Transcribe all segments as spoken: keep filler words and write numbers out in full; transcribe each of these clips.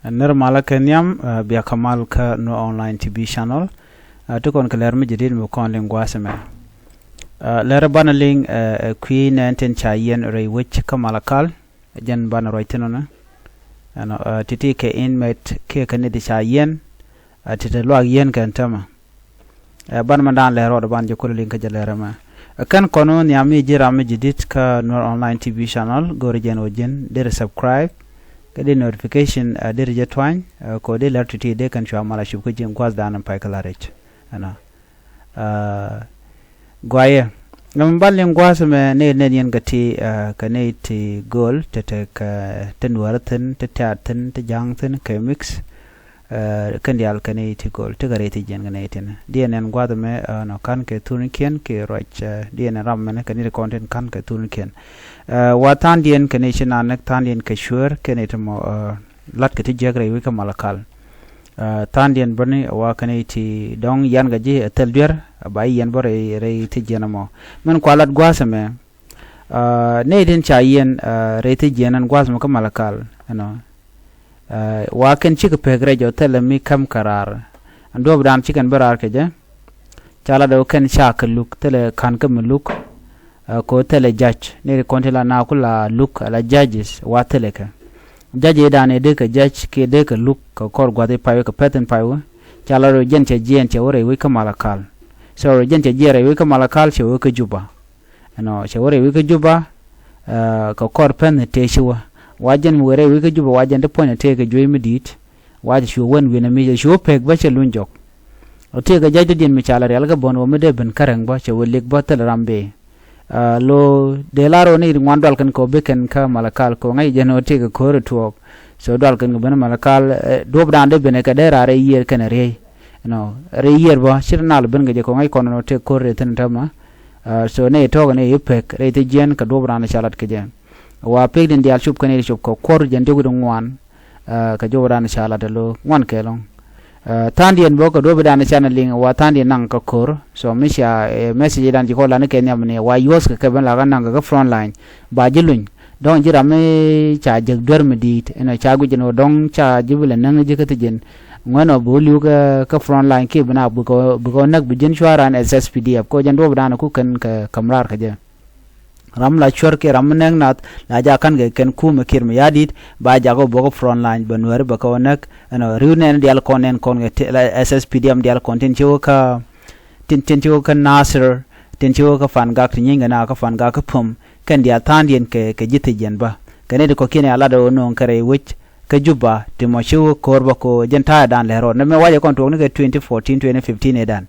Nir malä kɛ nhiam, ɛ, bia kɛ mal kä Nuer Online T V channel. Ɛ, ti kɔn kɛ lɛr mi jadid mi kɔn liŋ gua̱a̱th ɛmɛ. Ɛ, lɛr banɛ liŋ, ɛ, ɛ, kui̱ nɛn tin ca yiɛn rɛy wec kä Malakal. Jɛn banɛ ruac thin ɔnɛ. Ɛnɔ, ɛ, ti̱ti̱ kɛ inmate kiɛ kɛ nɛy ti ca yiɛn. Ɛ, ti̱ti̱ luaak yiɛn kɛn täämɛ. Ɛ, banɛ mɛ da̱a̱n lɛr rɔɔdɛ banɛ jɛ kulɛ liŋ kä jɛ lɛr ɛmɛ. Ɛ, kɛn kɔn wä nhiam mi ji̱ ram mi ji̱ di̱t kä Nuer Online T V channel, go̱o̱rɛ jɛn wä ji̱n derɛ subscribe. Kä di notification, ɛ, derɛ jɛ tuany, ɛ, kɛ wä di lɛr ti̱ti̱ dee kɛn cua mal a cup kä ji̱n gua̱a̱th da̱a̱n in pay kä la̱r rɛc. Ɛnɔ. Ɛ, guayɛ. Ŋäm ban liŋ gua̱a̱th ɛmɛ nɛy nɛn yɛn kɛ ti, ɛ, kɛ nɛy ti gööl, te te kɛ, te nuäärä thi̱n, te tiaat thi̱n, te ja̱a̱ŋ thi̱n, kɛ mix. Ɛ, kɛn diaal kɛ nɛy ti gööl, tekɛ rɛy ti jiɛn kɛ nɛy tin. Diɛn ɛn gua̱a̱th ɛmɛ, ɛ, nɔ ka̱n kɛ thurnikiɛn kɛ ruac, ɛ, diɛn ɛn ram mɛnɛ kɛ nɛy ti kɔn tin ka̱n kɛ thurnikiɛn. Ɛ, wa tha̱a̱ŋdiɛn kɛ nɛy ci naath näk, tha̱a̱ŋdiɛn kɛ cueer kɛ nɛy ti mɔ, ɛ, la̱t kɛ ti jiäk rɛy wec kä Malakal. Ɛ, tha̱a̱ŋdiɛn bäni wa kɛ nɛy ti dɔ̱ŋ yian kɛ ji̱ ɛ thil duer, ɛ, ba yiɛn bä rɛy, rɛy ti jiɛn ɛmɔ. Min kua lat gua̱a̱th ɛmɛ, ɛ, nɛy tin ca yiɛn, ɛ, rɛy ti jiɛn ɛn gua̱a̱th ɛmɛ kä Malakal, ɛnɔ. Ɛ, wa kɛn cikɛ pek rɛc ɔ thilɛ mi käm kɛ raar. Ɛn duɔ̱ɔ̱pdan ci kɛn bi raar kɛ jɛ. Ca lat ɔ kɛn ca kɛ luk, thilɛ ka̱n kä mi luk. Ɛ, kɛ ɔ thilɛ judge. Nɛy ti kɔn ti la naath ku la luk, ala judges, wa thilɛ kɛ. Judge ëëdan ëë dee kɛ judge kiɛ dee kɛ luk kɛ kɔr gua̱th i̱ pay wä kɛ pɛ̈th in pay wä. Ca lat ɔ jɛn cɛ jiɛɛn cɛ wä rɛy wec kä Malakal. So jɛn cɛ jiɛɛn rɛy wec kä Malakal cɛ wä kä Juba. Ɛnɔ, cɛ wä rɛy wec kä Juba, ɛ, kɛ kɔr pɛn tëë ci wä. Wa jɛn mi wee rɛy wec kä Juba, wa jɛn ti puɔ̱ny tëë kɛ juey mi di̱i̱t. Wa cɛ cu wän wi̱n ɛ mi cɛ cu pek bä cɛ luny jɔk. Ɔ tëë kɛ ja̱c dɔ̱diɛn mi ca la rial kä bän wä mi dee ben kä rɛŋ bä cɛ wä liɛk bä thil ram bee. Ɛ, lo dee lar wä ni ŋuan dual kɛn kɛ wä bi kɛn kä Malakal kɛ wä ŋa̱c jɛn wä tëë kɛ ko̱r ɛ tuɔɔk. So dual kɛn kɛ ben Malakal, ɛ, duɔ̱pdan dee ben ɛ kɛ dee raar ɛ yiëër kɛn ɛ riey. Ɛnɔ, rɛy yiëër bä, ci ri nal ben kɛ jɛ kɛ ŋa̱c kɔn nɔ tëë ko̱r rɛy thi̱n täämɛ. Ɛ, so nɛy tɔ̱ɔ̱k nɛy i̱ pek rɛy ti jiɛn kɛ duɔ̱ɔ̱pdan ca lat kɛ jɛ. Wa pekdiɛn diaal cop kɛ nɛy ti cop kɛ kuɔr jɛn diɔ̱k ti ŋuan, ɛ, kɛ duɔ̱ɔ̱pdan ca lat ɛ lo ŋuan kɛ lɔ̱ŋ. Ɛ, tha̱a̱ŋdiɛn bä kɛ duɔ̱ɔ̱pdan ca nɛ liŋ wa tha̱a̱ŋdiɛn naŋ kɛ ko̱r. So mi ca, ɛ, message dan ci kɔ lan kɛ nhiam ni wa yuɔ̱th kɛ kɛ ben la kɛ naŋ kɛ kä front line. Ba ji̱ luny. Dɔ̱ŋ ji̱ ram mi ca jek duer mi di̱i̱t, ɛnɔ ca guic ɛn ɣöö dɔ̱ŋ ca ji̱ bi lɛ näŋ ji̱ kä thi̱ji̱n. Ŋuɛ̈n ɔ bi wä li̱w kä, kä front line kiɛ bi na bikɛ, bikɛ näk bi ji̱n cua̱r an S S P D F kɛ ɣöö jɛn duɔ̱ɔ̱pdan ku kɛn kɛ käm raar kä jɛ. Ram la cuäär kiɛ ram mi näk nath la jakä ka̱n kɛ kɛn kumɛ Kiir Mayardit ba jakä wä bä kä front line bɛ Nuääri bɛ kɛ wä näk. Ɛnɔ ri̱w nɛn diaal kɔn nɛn kɔn kɛ ti, la S S P D F diaal kɔn tin ci wä kä, tin, tin ci wä kä Nasir, tin ci wä kä Fangak ti nyieeny kɛ na kä Fangak kä Pum. Kɛn diaal tha̱a̱ŋdiɛn kɛ, kɛ ji̱ thiec jiɛn bä. Kɛ nɛy ti kɔ̱kiɛn a lat ɛ ɣöö nööŋ kɛ rɛy wec kä Juba ti mɔ ci wä ko̱r bä kɛ ɣöö jɛn ta̱a̱dan lɛr rɔɔd. Nɛmɛ wacɛ kɔn tuɔɔkni kɛ twenty fourteen, twenty fifteen ëëdan.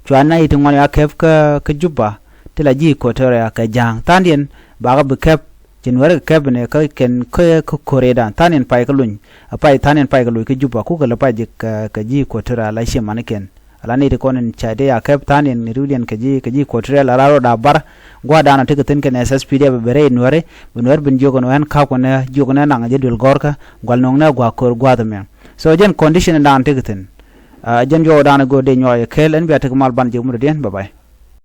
Cua nɛy ti ŋuan ya kɛp kä, kä Juba ti la ji̱ Equatoria kɛ ja̱a̱ŋ. Tha̱a̱ŋdiɛn bakä bi kɛp, ci Nuäär kɛ kɛp ni kä kɛn kä, kä ko̱r ëëdan. Tha̱a̱ŋdiɛn pay kä luny. A pay tha̱a̱ŋdiɛn pay kä luny kä Juba. Kukɛ lɛ pay ji̱ kɛ, kɛ ji̱ Equatoria la ciɛ manikiɛn. Ala nɛy ti kɔn in ca dee a kɛp tha̱a̱ŋdiɛn riwdiɛn kɛ ji̱, kɛ ji̱ Equatoria la raar rɔɔd a bar. Gua̱a̱r daanɔ tekɛ thi̱n kɛn S S P D F bɛ rɛy Nuääri, bi Nuäär bin jiök ɛn ɣöö ɛn ka̱pkɛ nɛ jiök nɛ naŋ jɛ duël gɔ̱rkä, gua̱l nöŋ nɛ gua̱a̱k ko̱r gua̱a̱th ɛmɛ. So jɛn condition daanɔ tekɛ thi̱n. Ɛ, jɛn juɔk daanɔ go̱o̱r dee nyuɔɔk yɛ kɛɛl, ɛn bia tekɛ mal ban jiök mi dɔ̱diɛn, bye bye.